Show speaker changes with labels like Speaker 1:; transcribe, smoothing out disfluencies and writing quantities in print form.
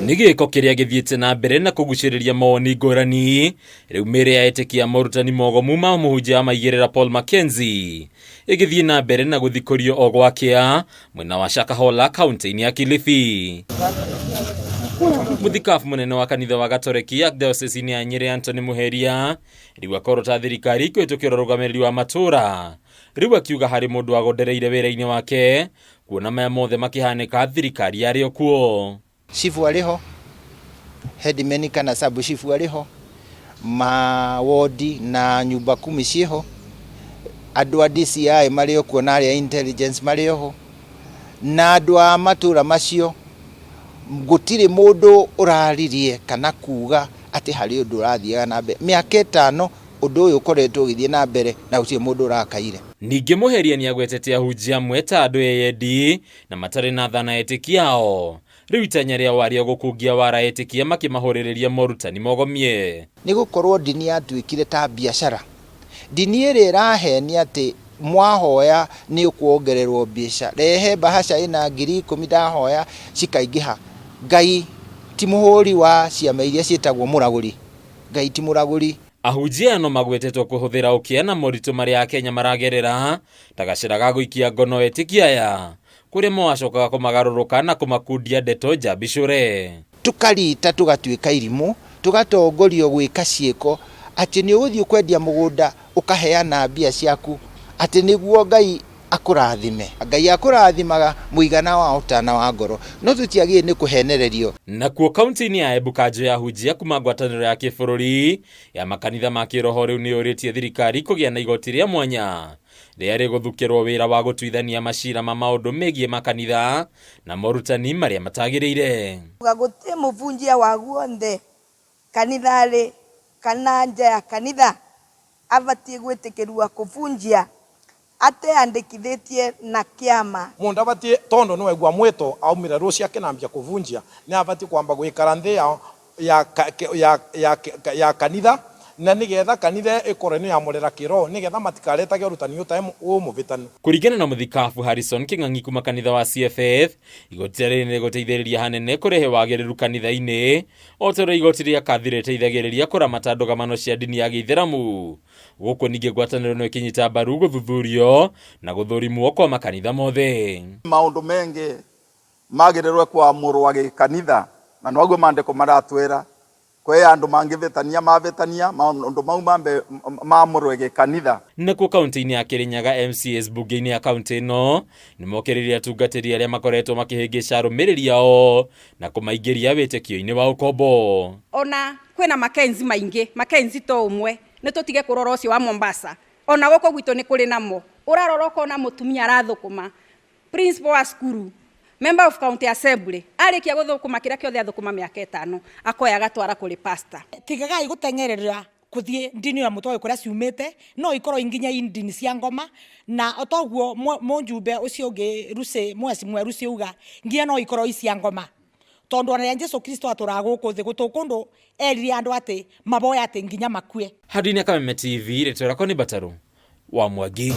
Speaker 1: Nĩ gĩko kĩrĩa gĩthiĩte na mbere na kũgucĩrĩria mawoni ngũrani. Rĩu mĩĩrĩ ya etĩkia morutani mogomu ma mũhunjia wa maigĩrĩra Paul Mackenzie ĩgĩthiĩ na mbere na gũthikũrio o gwakĩa mwena wa Shakahola, kaunti-inĩ ya Kilifi. Mũthikabu mũnene wa kanitha wa Gatoreki Archdiocese-inĩ ya Nyĩrĩ, Anthony Muheria, rĩu akorota thirikari kũhĩtũkĩra ũrũgamĩrĩri wa matũũra. Rĩu akiuga harĩ mũndũ agondereire wĩra-inĩ wake, kuona maya mothe makĩhanĩka thirikari yarĩ o kuo.
Speaker 2: Chifu arĩ ho, headman kana sub chifu arĩ ho, mawodi na nyumba kumi ciĩho, andũ a DCI marĩ o kuo na arĩa intelligence marĩ o ho, na andũ a matũra macio. Gũtirĩ mũndũ ũraririe kana kuga atĩ harĩ ũndũ ũrathiaga na mbere. Mĩaka 5 ũndũ ũyũ ũkoretwo ũgĩthiĩ na mbere na gũtirĩ mũndũ ũrakaire.
Speaker 1: Ningĩ Muheria nĩagwetete ahunjia amwe ta andũ eyendi na matarĩ na tha na etĩkia ao. Rĩu itanya rĩao arĩ o gũkungia wara etĩkia makĩmahũrĩrĩria morutani mogomie.
Speaker 2: Nĩ gũkorwo ndini yatuĩkire ta biacara. Ndini ĩrĩa ĩrahenia atĩ mwahoya nĩ ũkuongererwo mbeca, rehe bahasha ĩna 10,000 ndahoya cikaingĩha. Ngai ti mũhũri wa ciama iria ciĩtagwo mũragũri. Ngai ti mũragũri.
Speaker 1: Ahunjia aya no magwetetwo kũhũthĩra ũkĩa na moritũ marĩa Akenya maragerera ta gacĩra ga gũikia ngono etĩkia aya, kũrĩa mawacokaga kũmagarũrũka na kũmakundia ndeto njambicũre.
Speaker 2: Tũkarita tũgatuĩka irimũ, tũgatongorio gwĩka ciĩko atĩ nĩ ũgũthiĩ kwendia mũgũnda ũkaheana mbia ciaku atĩ nĩguo Ngai akũrathime. Ngai akũrathimaga mũigana wa ũtana wa ngoro, no tũtiagĩrĩire nĩ kũhenererio.
Speaker 1: Nakuo kaunti-inĩ ya Embu, kanjũ ya ahunjia kuma ngwatanĩro ya kĩbũrũri ya makanitha ma kĩroho rĩu nĩ yũrĩtie thirikari kũgĩa na igoti rĩa mwanya rĩrĩa rĩgũthukĩrwo wĩra wa gũtuithania macira ma maũndũ megiĩ makanitha na morutani marĩa matagĩrĩire.
Speaker 3: Gũtirĩ mũbunjia wa guothe kanitha-rĩ kana nja ya kanitha abatiĩ gwĩtĩkĩrua kũbunjia ateandĩkithĩtie na kĩama.
Speaker 4: Mundu abatie tondu ni waigua mwito aumire rucio akinambia kuvunjia, ni abatie kwamba gwikara nthi ya kanitha, na nigetha kanitha ikorwo ni yamurera kiroho, nigetha matikaretage urutani utae umuvitanu.
Speaker 1: Kũringana na mũthikabu Harrison Kĩng'ang'i kuma kanitha wa CFF, igoti rĩrĩ nĩ rĩgũteithĩrĩria hanene kũrehe wagĩrĩru kanitha-inĩ, o ta ũrĩa igoti rĩa kathi rĩteithagĩrĩria kũramata ndũgamano cia ndini ya gĩithĩramu. Gũkũ ningĩ ngwatanĩro no ĩkĩnyita mbaru gũthuthurio na gũthũrimwo kwa makanitha mothe.
Speaker 5: Maundu mengi magĩrĩrwe kwamũrwa gĩkanitha, na noguo maandĩko maratwĩra kwĩ andũ mangĩvĩtania, mavĩtania maũndũ mau mambe mamũrwe gĩkanitha.
Speaker 1: Nakuo kaunti-inĩ ya Kirinyaga, MCAs mbunge-inĩ ya kaunti ĩno nĩ mokĩrĩire atungatĩri arĩa makoretwo makĩhĩngĩca arũmĩrĩri ao na kũmaingĩria wĩtĩkio-inĩ wa ũkombo.
Speaker 6: Ona kwĩna Mackenzie maingĩ, Mackenzie to ũmwe, nĩ tũtige kũrora ũcio wa Mombasa. Ona gũkũ gwitũ nĩ kũrĩ namo. Ũrarora ũkona mũtumia arathũkũma, principal wa cukuru, member of county assembly, arĩkia gũthũkũma kĩrĩa kĩothe athũkũma mĩaka 5, akoya agatwara kũrĩ pastor.
Speaker 7: Tigagai gũteng'erera kuthie ndini ya mutoe kuria ciumite, no ikorwo nginya ndini cia ngoma, na otoguo munjumbe ucio ungi ruce mweci mweru ciuga nginya no ikorwo i cia ngoma, tondu ona Jesu Kristo atũraga gũkũ thĩ gũtũ kũndũ erire andũ atĩ maboya atĩ nginya makue.
Speaker 1: Handũ-inĩ Kameme TV, rĩtwa rĩakwa nĩ Mbataru wa Mwangi.